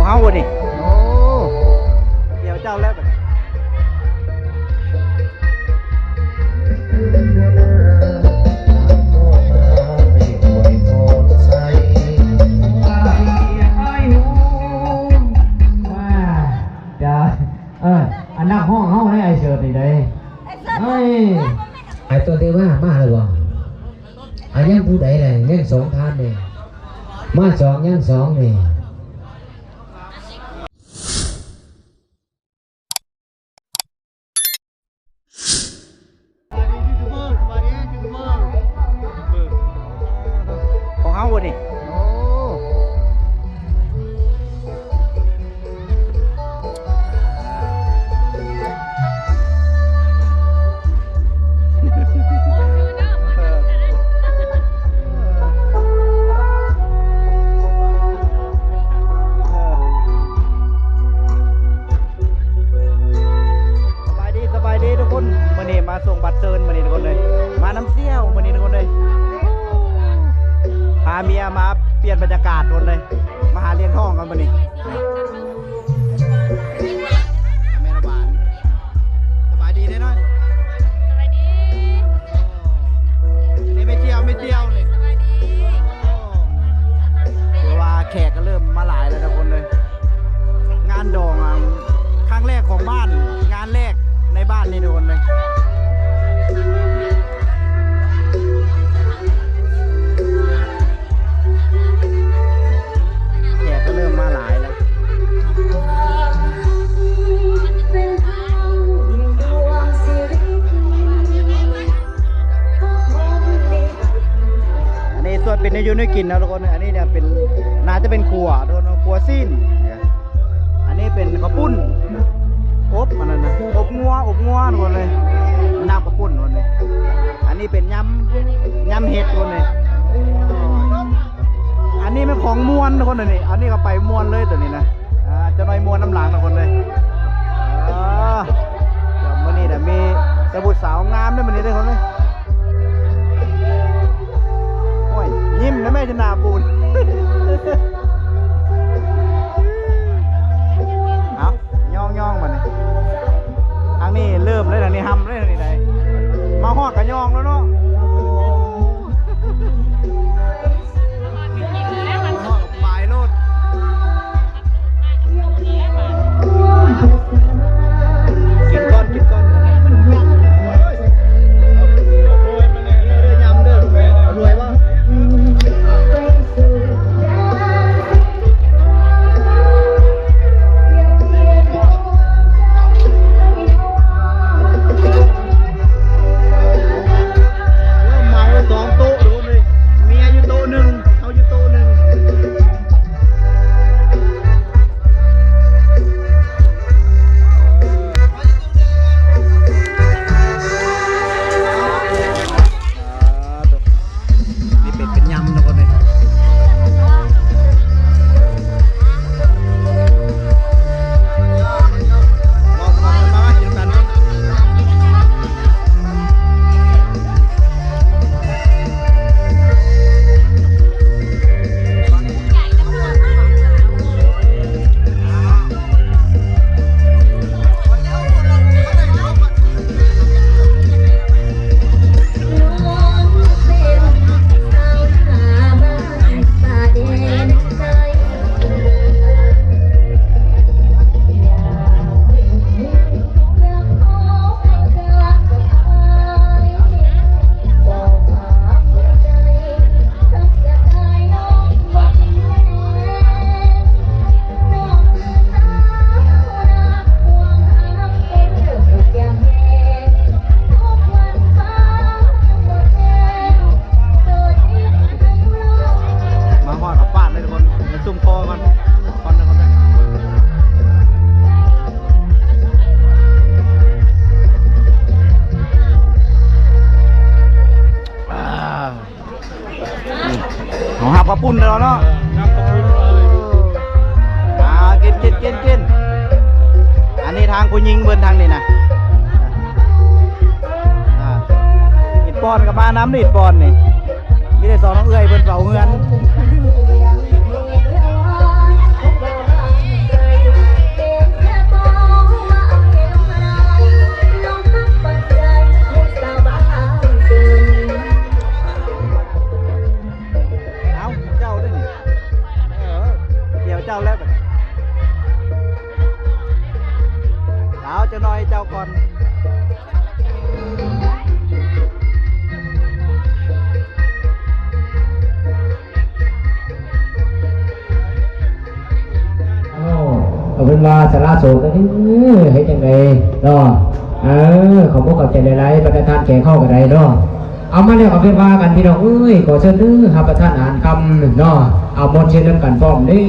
ເອົາບໍ່ນີ້ ໂອ້ ດຽວເຈົ້າແລ້ວບັດນີ້ ເອີ ອັນນັກຮ້ອງເຮົາໃນໄອເສີດນີ້ເດ້ ເອີຍ ໄອຕົວເດວ່າມາແລ້ວບໍ່? ອາ ຍັງຜູ້ໃດແຫຼະ ຍັງສອງທ່ານນີ້ ມາສອງ ຍັງສອງນີ້. ຂອງເຮົາບໍ່ນີ້ ໂອ້ ສະບາຍດີ ສະບາຍດີທຸກຄົນ ມື້ນີ້ມາສົ່ງບັດເຊີນມື້ນີ້ທຸກຄົນເອີຍ ມານຳສ່ຽວມື້ນີ້ທຸກຄົນເອີຍ ພາເມຍມາປ່ຽນບັນຍາກາດທຸກຄົນເອີຍ ມາຫາລ້ຽງທ້ອງກັນມື້ນີ້ ແມ່ນະຫວານ ສະບາຍດີເດ້ນ້ອຍ ສະບາຍດີ ນີ້ແມ່ສ່ຽວ ແມ່ສ່ຽວນີ້ ສະບາຍດີ ໂອ້ ຖືວ່າແຂກກໍເລີ່ມມາຫຼາຍແລ້ວທຸກຄົນເອີຍ ງານດອງ ອາ ຄັ້ງແລກຂອງບ້ານ ງານແລກໃນບ້ານນີ້ທຸກຄົນເອີຍ ແຂກກໍເລີ່ມມາຫຼາຍແລ້ວ ອັນນີ້ສ່ວນເປັນແນວຢູ່ແນວກິນເນາະທຸກຄົນ ອັນນີ້ເນຍເປັນ ໜ້າຈະເປັນຂົ້ວທຸກຄົນ ຂົ້ວຊີ້ນ ອັນນີ້ເປັນເຂົ້າປຸ້ນ ອົບ ອັນນັ້ນນະ ອົບງົວ ອົບງົວທຸກຄົນເອີຍ ນ້ຳເຂົ້າປຸ້ນທຸກຄົນເອີຍ ອັນນີ້ເປັນຍຳ ຍຳເຫັດທຸກຄົນເອີຍ ອັນນີ້ແມ່ນຂອງມ່ວນທຸກຄົນເອີຍ ອັນນີ້ກໍໄປມ່ວນເລີຍໂຕນີ້ນະ ອ່າ ເຈົ້ານ້ອຍມ່ວນນຳຫຼັງທຸກຄົນເອີຍ ເອີ ມື້ນີ້ນະມີແຕ່ຜູ້ສາວງາມເດ້ມື້ນີ້ເດ້ທຸກຄົນເອີຍ ໂອ້ຍ ຍິ້ມນະແມ່ ຈະໜ້າບູດ ເອົາ ຍ່ອງໆ ບາດນີ້ ທາງນີ້ເລີ່ມເລີຍ ທາງນີ້ຮຳເລີຍ ທາງນີ້ໄດ້ ມາຮອດກະຍ່ອງແລ້ວເນາະ ໄປໂລດ ກິນກ່ອນ ກິນກ່ອນ ເດີ ຍຳເດີ ເອົາຖ້ວຍບໍ່? ເອົາສອງໂຕະໂດນເລີຍ ເມຍຢູ່ໂຕະໜຶ່ງ ເຮົາຢູ່ໂຕະໜຶ່ງ. ນີ້ເປັນ ເປັນຍຳທຸກຄົນເອີຍ ລອງ ມາ ມາ ມາກິນນຳກັນ. ມາຮອດກໍຟາດເລີຍທຸກຄົນ ໄປຊຸ່ມຄໍກ່ອນ ກ່ອນເດີ ກ່ອນເດີ ອ່າ. ເຮົາຮັບເຂົ້າປຸ້ນແລ້ວເນາະ ຮັບເຂົ້າປຸ້ນເລີຍ ອ່າ ກິນ ກິນ ກິນ ກິນ ອັນນີ້ທາງຜູ້ຍິງເພິ່ນທາງນີ້ນະ ອ່າ ອິດປອນກໍມານຳ ອິດປອນນີ້ ມີແຕ່ສອງນ້ອງເອື້ອຍເພິ່ນເຝົ້າເຮືອນ. ເຈົ້າແລ້ວບັດນີ້ ສາວຈະໜ້ອຍເຈົ້າກ່ອນ. ເອົາ ເພິ່ນວ່າສາລາໂສດ ເຮັດຈັ່ງໃດເນາະ? ເອີ ຂອບຄຸນຂອບໃຈຫຼາຍໆ ບັນດາທ່ານແຂກເຮົາກໍໄດ້ເນາະ. ເອົາ ມາແລ້ວກໍໄປວ່າກັນ ພີ່ນ້ອງເອີຍ ຂໍເຊີນເດີ ຮັບປະທານອາຫານຄ່ຳເນາະ. ເອົາ ມ່ວນຊື່ນນຳກັນພ້ອມເດ້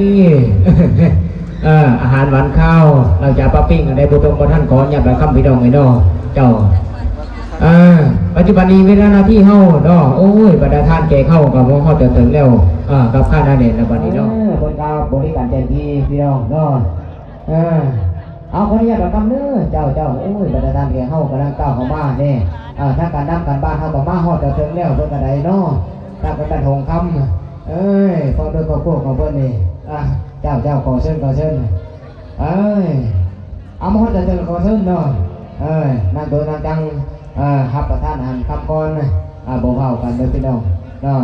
ເອີ ອາຫານຫວານຄາວ ຫຼັງຈາກປາປີ້ງອັນໃດບໍ່ຕົງບໍ່ທັນ ຂໍອະນຸຍາດໄປຄ່ຳ ພີ່ນ້ອງເອີຍເນາະ. ເຈົ້າ ເອີ ປັດຈຸບັນນີ້ເວລາໜ້າທີ່ເຮົາເນາະ ໂອ້ຍ ບັນດາທ່ານແຂກເຮົາກໍມາຮອດຈອດເຖິງແລ້ວ ເອີ ກັບຄະນະແໜ້ນແລ້ວບັດນີ້ເນາະ. ເອີ ເພິ່ນກໍບໍລິການເຕັມທີ່ ພີ່ນ້ອງເນາະ. ເອີ ເອົາ ຂໍອະນຸຍາດບັດຄຳເດີ ເຈົ້າ ເຈົ້າ. ໂອ້ຍ ບັນດາທ່ານແຂກເຮົາກຳລັງກ້າວເຂົ້າມາເດ້. ເອີ ທາງການນຳການບ້ານເຮົາກໍມາຮອດຈອດເຖິງແລ້ວ ເພິ່ນກໍໄດ້ເນາະ. ທາງການບ້ານຫົງຄຳ ເອີຍ ພ້ອມດ້ວຍຄອບຄົວຂອງເພິ່ນນີ້ ອາ ເຈົ້າ ເຈົ້າ ຂໍເຊີນ ຂໍເຊີນ ເອີຍ ເອົາ ມາຮອດຈອດເຖິງ ຂໍເຊີນເນາະ. ເອີຍ ນັ່ງໂຕນັ່ງຈັ່ງ ເອີ ຮັບປະທານອາຫານຄ່ຳກ່ອນ ອາ ບໍ່ເວົ້າກັນເດີ ພີ່ນ້ອງເນາະ.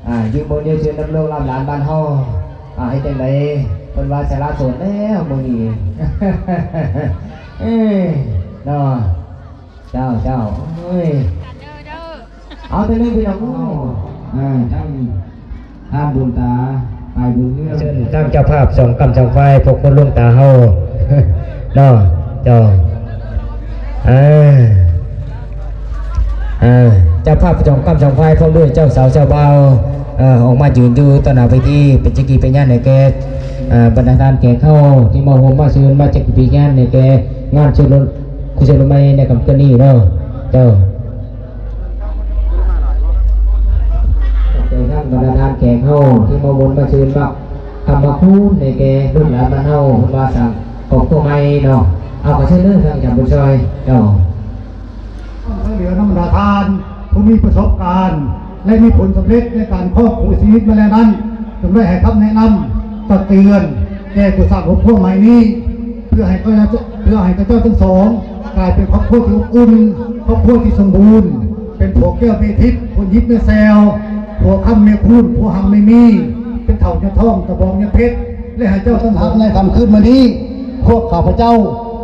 ອ່າ ຢູ່ບົນຢູ່ຊື່ນຳລູກນຳຫຼານບ້ານເຮົາ. ອ່າ ເຮັດຈັ່ງໃດ ເພິ່ນວ່າສາລາໂສດແລ້ວມື້ນີ້ ເອີ ເນາະ. ເຈົ້າ ເຈົ້າ ໂອ້ຍ ເອົາ ເອົາ ເອົາ ເອົາ ທາງ ທາງບຸນຕາ ຝ່າຍບຸນເຮືອນ ເຊີນທາງເຈົ້າພາບສອງກ້ຳສອງຝ່າຍ ພວກຄົນຫຼວງຕາເຮົາເນາະ. ເຈົ້າ ເອີ ເຈົ້າພາບສອງກ້ຳສອງຝ່າຍ ພ້ອມດ້ວຍເຈົ້າສາວເຈົ້າບ່າວ ເອີ ອອກມາຢືນຢູ່ຕໍ່ໜ້າເວທີ ເປັນສັກຂີພະຍານໃຫ້ແກ່ ເອີ ບັນດາທ່ານແຂກເຮົາທີ່ມາຮ່ວມມາເຊີນ ມາສັກຂີພະຍານໃຫ້ແກ່ງານຊຸມນຸມ ຄຸນຊົນໃໝ່ໃນຄ່ຳຄືນນີ້ເນາະ. ເຈົ້າ ເຈົ້າ ທາງບັນດາທ່ານແຂກເຮົາທີ່ມາວົນມາຊື່ນ ມາຄ້ຳມາຄູນໃຫ້ແກ່ລູກຫຼານບ້ານເຮົາ ເພິ່ນວ່າສ້າງຄອບຄົວໃໝ່ເນາະ. ເອົາ ຂໍເຊີນເດີ ທາງອາຈານບຸນຊ່ອຍ ເຈົ້າ. ຊ່ວຍເຫຼືອນຳບັນດາທ່ານຜູ້ມີປະສົບການ ແລະ ມີຜົນສຳເລັດໃນການຄອງຄູ່ຊີວິດມາແລ້ວນັ້ນ ຈົ່ງໄດ້ໃຫ້ຄຳແນະນຳ ຕັກເຕືອນແກ່ຄູ່ສ້າງຄອບຄົວໃໝ່ນີ້ ເພື່ອໃຫ້ເຂົາເຈົ້າ ເພື່ອໃຫ້ເຂົາເຈົ້າທັງສອງກາຍເປັນຄອບຄົວທີ່ອົບອຸ່ນ, ຄອບຄົວທີ່ສົມບູນ, ເປັນຜົວແກ້ວເມທິບ, ຜົວຍິບເມແຊວ, ຜົວຄ້ຳເມຄູນ, ຜົວຮັ່ງເມມີ, ເປັນເຖົ້າຍອດທອງ, ຕາບອງຍອດເພັດ ແລະ ໃຫ້ເຈົ້າທັງສອງ ໃນຄ່ຳຄືນມື້ນີ້ ພວກຂ້າພະເຈົ້າ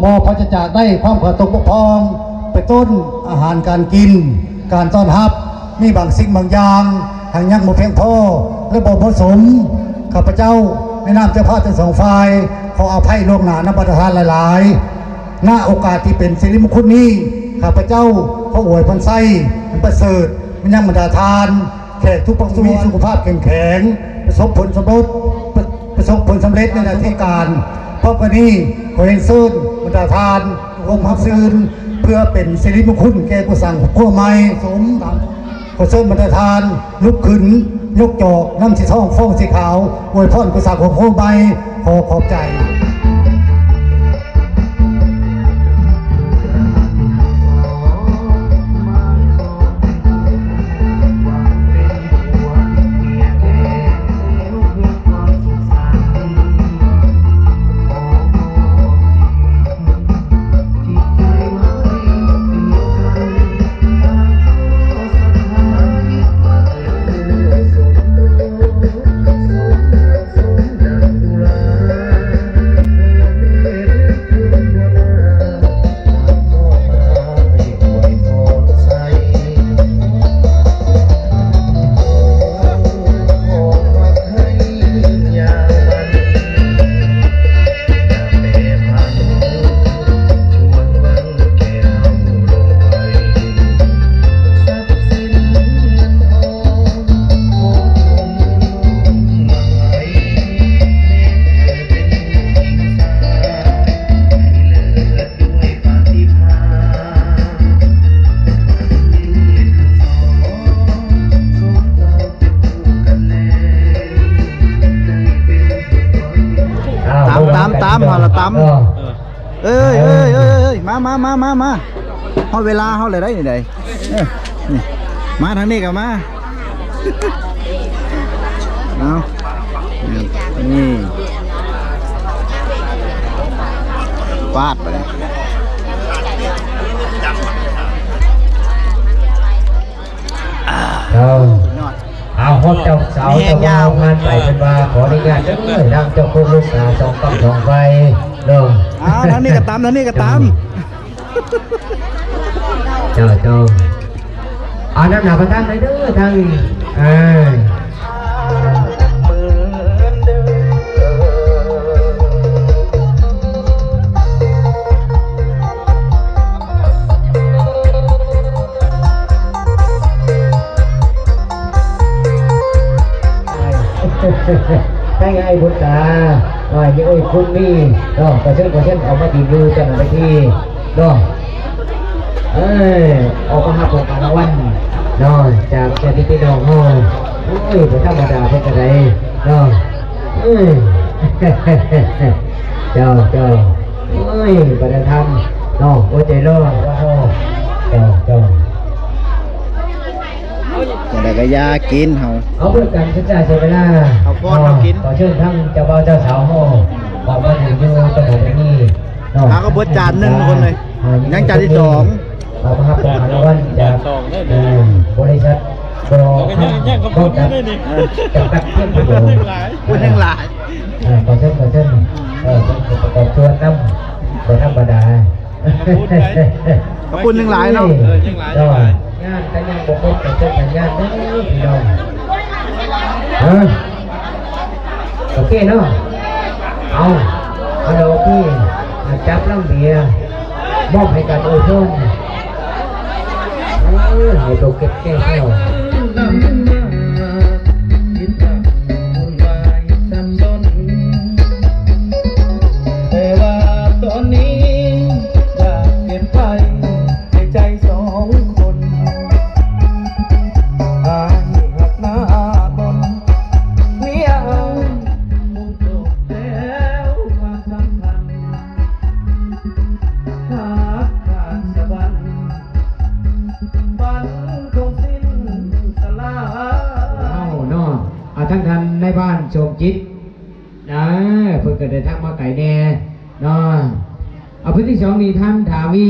ໝໍພາສຈາກໄດ້ຄວາມຂາດຕົກບົກຜ່ອງ ເປັນຕົ້ນ ອາຫານການກິນ, ການຕ້ອນຮັບ, ມີບາງສິ່ງບາງຢ່າງຫາກຍັງບໍ່ພຽງພໍ ແລະ ບໍ່ເໝາະສົມ. ຂ້າພະເຈົ້າ ໃນນາມເຈົ້າພາບທັງສອງຝ່າຍ ຂໍອະໄພລ່ວງໜ້ານຳບັນດາທ່ານຫຼາຍໆ. ນະໂອກາດທີ່ເປັນສິລິມຸງຄຸນນີ້ ຂ້າພະເຈົ້າຂໍອວຍພອນໄຊອັນປະເສີດມາຍັງບັນດາທ່ານ ແຂກທຸກພາກສ່ວນ ມີສຸຂະພາບເຂັ້ມແຂງ, ປະສົບຜົນສຳເລັດ, ປະ ປະສົບຜົນສຳເລັດໃນໜ້າທີ່ການ. ພ້ອມກັນນີ້ ຂໍຮຽນເຊີນບັນດາທ່ານຮ່ວມຮັບຊື່ນ ເພື່ອເປັນສິລິມຸງຄຸນແກ່ຜູ້ສ້າງຄອບຄົວໃໝ່. ສົມ ຂໍເຊີນບັນດາທ່ານລຸກຂຶ້ນ ຍົກຈອກ ນຳສີທອງຟອງສີຂາວ ອວຍພອນຜູ້ສ້າງຄອບຄົວໃໝ່. ຂໍຂອບໃຈ. ຕາມ ຕາມ ຕາມ ເຮົາລະຕາມ. ເອີ ເອີຍ ເອີຍ ເອີຍ ເອີຍ ມາ ມາ ມາ ມາ ມາ ຮອດເວລາເຮົາແລ້ວໄດ໋ນີ້ໄດ໋. ເອີ ນີ້ ມາທາງນີ້ກໍມາ. ເອົາ ນີ້ ປາດໄປເລີຍ. ເອົາ ສຸດຍອດ. ເອົາ ຮອດເຈົ້າສາວເຈົ້າບ່າວຜ່ານໄປ ເພິ່ນວ່າຂໍອະນຸຍາດເດີ ທາງເຈົ້າຄູລູກສາວສອງຝັ່ງສອງຝ່າຍເນາະ. ອ້າວ ທາງນີ້ກໍຕາມ ທາງນີ້ກໍຕາມ ເຈົ້າ ເຈົ້າ ເອົານຳໜ້າໄປທາງໃດເດີ ທາງ ເອີ ແຕ່ງໃຫ້ບຸດຕາ ອ້າຍເອີຍ ຄຸນມີເນາະ ປະເຊີນ ປະເຊີນ ອອກມາຢືນຢູ່ຕາງເວທີເນາະ. ເອີຍ ອອກມາຮັບຂອງລາງວັນເນາະ ຈາກຍາດຕິພີ່ນ້ອງເຮົາ. ໂອ້ຍ ບໍ່ທຳມະດາເພິ່ນກະໄດ້ເນາະ. ເອີຍ ເຈົ້າ ເຈົ້າ ໂອ້ຍ ບັດນະທຳເນາະ ຫົວໃຈຫຼໍ່ ເຈົ້າ ເຈົ້າ ຈັ່ງໃດກໍຢ່າກິນເຮົາ ເອົາເພື່ອການສຶກສາໃຊ້ເວລາ ເອົາກ່ອນເຮົາກິນ ຂໍເຊີນທັງເຈົ້າບ່າວເຈົ້າສາວເຮົາ ອອກມາຢືນຢູ່ຕະໜົນນີ້ເນາະ. ຫາກໍເບິດຈານໜຶ່ງຄົນເລີຍ ຍັງຈານທີສອງ ເອົາມາຮັບຂອງລາງວັນຈາກ ເອີ ບໍລິສັດ ບໍ່ ບໍ່ຈັດ ຈຳກັດພຽງຜູ້ດຽວ ຄົນຍັງຫຼາຍ ເອີ ຂໍເຊີນ ຂໍເຊີນ ເອີ ເພິ່ນປະກອບສ່ວນນຳ ບໍ່ທຳມະດາ ຂອບຄຸນຫຼາຍເນາະ ເອີ ຍັງຫຼາຍ ເນາະ ຍັງຫຼາຍ ງານກໍຍັງບໍ່ຄົບ ກໍເຊີນກັນງານເດີພີ່ນ້ອງ ເອີ. ໂອເຄເນາະ ເອົາ ເອົາ ໂອເຄ ຈັບລັງເບຍ ມອບໃຫ້ກັນ ໂອໂຊນ ເອີ ໃຫ້ໂຕເກັບແກ້ວ ແຕ່ວ່າຕອນນີ້ຢາກເກັບໄວ້ໃນໃຈສອງຄົນ ອ້າຍຮັກໜ້າບົນ ເມຍອ້າຍຄົງຈົບແລ້ວຄວາມສຳພັນ ຮັກການສະຫວັນ ຝັນຄົງສິ້ນສະລາຍ ເຮົາເນາະ ອາ ທາງທ່ານນາຍບ້ານສົມຈິດ ອາ ເພິ່ນກໍເດີນທາງມາໄກແດ່ເນາະ. ອາ ຜູ້ທີສອງນີ້ທ່ານທາວີ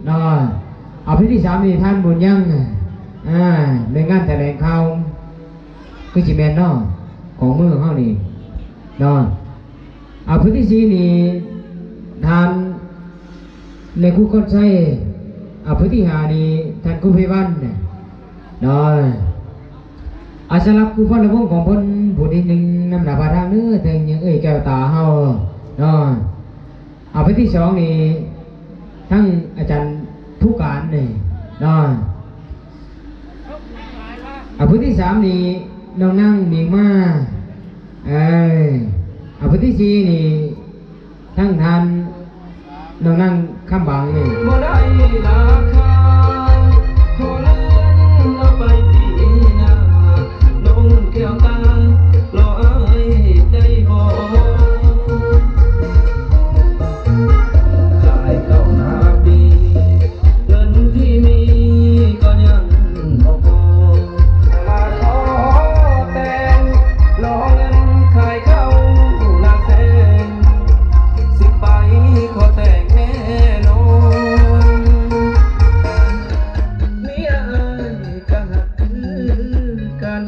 ເນາະ. ອາ ຜູ້ທີສາມນີ້ທ່ານບຸນຍັງ ອາ ແມ່ນງານຖະແຫຼງຂ່າວ ຄືຊິແມ່ນເນາະ ຂອງເມືອງເຮົານີ້ເນາະ. ອາ ຜູ້ທີສີ່ນີ້ທ່ານນາຍຄູຄອນໄຊ. ອາ ຜູ້ທີຫ້ານີ້ທ່ານຄູໄພວັນເນາະ. ອາ ສຳລັບຄູຟ້ອນລະວົງຂອງເພິ່ນຜູ້ທີໜຶ່ງນຳໜ້າພາທາງເດີ ເຖິງຍັງເອີຍແກ້ວຕາເຮົາເນາະ. ອາ ຜູ້ທີສອງນີ້ທັງອາຈານຜູ້ການນີ້ເນາະ. ອາ ຜູ້ທີສາມນີ້ນ້ອງນາງໜິງມາ ເອີ ອາ ຜູ້ທີສີ່ນີ້ ທາງທ່ານນ້ອງນາງຄຳບາງນີ້ ບໍ່ໄດ້ລາຄາ ຂໍເລື່ອນອອກໄປປີໜ້າ ນ້ອງແກ້ວຕາ ລໍອ້າຍໄດ້ບໍ່? ຫຼາຍເກົ້າໜ້າປີ ເງິນທີ່ມີກໍຍັງບໍ່ພໍ ມາຂໍແຕ່ງ ລໍເງິນຂາຍເຂົ້າໜ້າແຊງ ຊິໄປຂໍແຕ່ງແນ່ນອນ ເມຍອ້າຍກໍຮັກຄືກັນ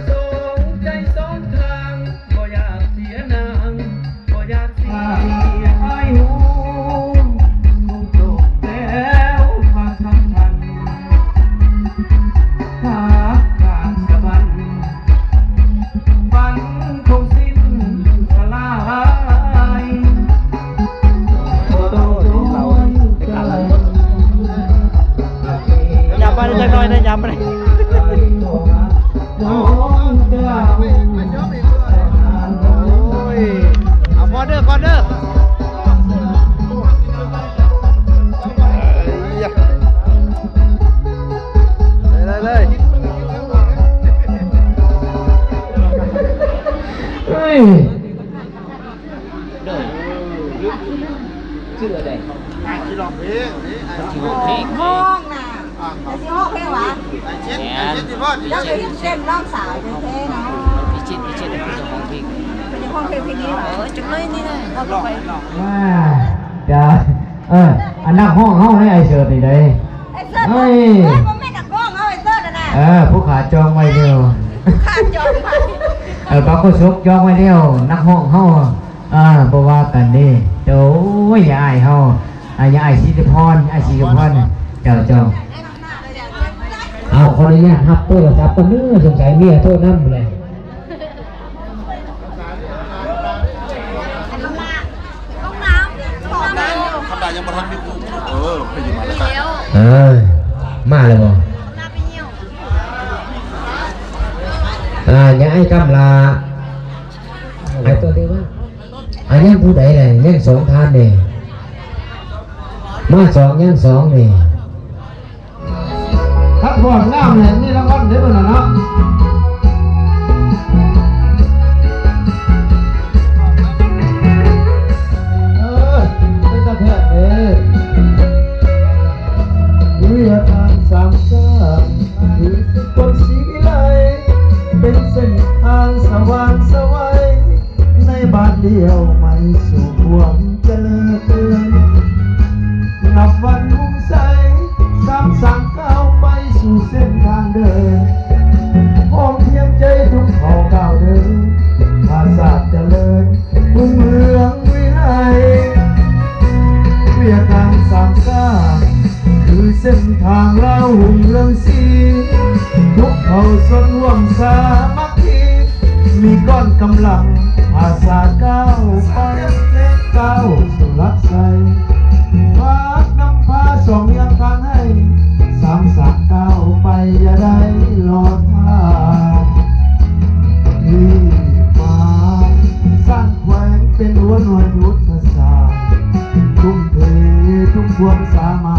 ສອງໃຈສອງທາງ ບໍ່ຢາກເສຍນາງ ບໍ່ຢາກເສຍອ້າຍຮູ້ ຄົງຈົບແລ້ວຄວາມສຳພັນ ຫາກການສະຫວັນ ຝັນຄົງສິ້ນສະລາຍ ບໍ່ຕ້ອງໂທຍກັນ ຍາມມາໄດ້ຈັກໜ້ອຍໄດ້ຍາມມາໄດ້ ໂອ້ຍ ເອົາ ພໍເດີ ພໍເດີ ເລີຍ ເລີຍ ເລີຍ ເຮີ້ຍ ຊື່ອະໄດ໋? ທີ່ຮ້ອງເພງນີ້ ທີ່ຮ້ອງເພງ ຮ້ອງນະ ອ່າ ແຕ່ຊິຮ້ອງເພງຫວາ? ໄອ້ເຈັດ ແມ່ນ ໄອ້ເຈັດທີ່ພໍ່ ແລ້ວໄປເຮັດເຕັ້ນນ້ອງສາວແທ້ໆເນາະ ພິຊິດ ພິຊິດ ເປັນເຈົ້າຂອງເພງ ເປັນເຈົ້າຂອງເພງ ເພງນີ້ຫວາ? ເອີ ຈັກໜ້ອຍນີ້ນະ ເຮົາກໍໄປ ວ່າ ຈະ ເອີ ອັນນັກຮ້ອງເຮົາໃນໄອ້ເສີດນີ້ໃດ໋ ໄອ້ເສີດ ເອີຍ ບໍ່ແມ່ນນັກຮ້ອງ ເອີ ຜູ້ຂ້າຈອງໄວ້ແລ້ວ ຜູ້ຂ້າຈອງໄວ້ ເອີ ບ່າວໂຄສົກຈອງໄວ້ແລ້ວ ນັກຮ້ອງເຮົາ ເອີ ບໍ່ວ່າກັນເດ້. ໂອ້ຍ ອ້າຍເຮົາ ອ້າຍ ອ້າຍສີສຸພອນ ອ້າຍສີສຸພອນ ເຈົ້າ ເຈົ້າ. ເອົາ ຂໍອະນຸຍາດຮັບໂທລະສັບກ່ອນເດີ ສົງໄສເມຍໂທນຳແຫຼະ. ຄຳດາຍັງບໍ່ທັນມີ ເອີ ໄປຢູ່ມາແລ້ວ ເອີ ມາແລ້ວບໍ່? ອ່າ ຍາຍກຳລາ ໄປຕົວເດີວ່າ ອ່າ ຍັງຜູ້ໃດແຫຼະ? ຍັງສອງທ່ານເດ້ ມາສອງ ຍັງສອງນີ້. ຄັນພ້ອມງາມແລ້ວ ມີລາງວັນເດ້ເພິ່ນນະເນາະ. ເອີ ເປັນຕາແພດເດ້. ວຽກງານສ້າງສາ ຄືຄົນສີວິໄລ ເປັນເສັ້ນທາງສະຫວ່າງໄສ ໃນບາດດຽວໄໝ່ສູ່ຄວາມຈະເລີນ ນັບວັນຮຸ່ງໃສ ສາມສາງກ້າວໄປສູ່ເສັ້ນທາງເດີນ ພ້ອມພຽງໃຈທຸກເຜົ່າກ້າວເດີນ ພາສາດຈະເລີນຮຸ່ງເຮືອງວິໄລ ວຽກງານສ້າງສາ ຄືເສັ້ນທາງລາວຮຸ່ງເຮືອງສີ ທຸກເຜົ່າຊົນຮ່ວມສາມັກຄີ ມີກ້ອນກຳລັງ ພາສາດກ້າວໄປ ກ້າວສູ່ຫຼັກໄຊ ພາກນຳພາສອງເຫືອງທາງໃຫ້ ສາມສາດກ້າວໄປ ຢ່າໄດ້ລໍຖ້າ ທີ່ມາສ້າງແຂວງເປັນຫົວໜ່ວຍຍຸດທະສາດ ທຸ່ມເທທຸກຄວາມສາມາ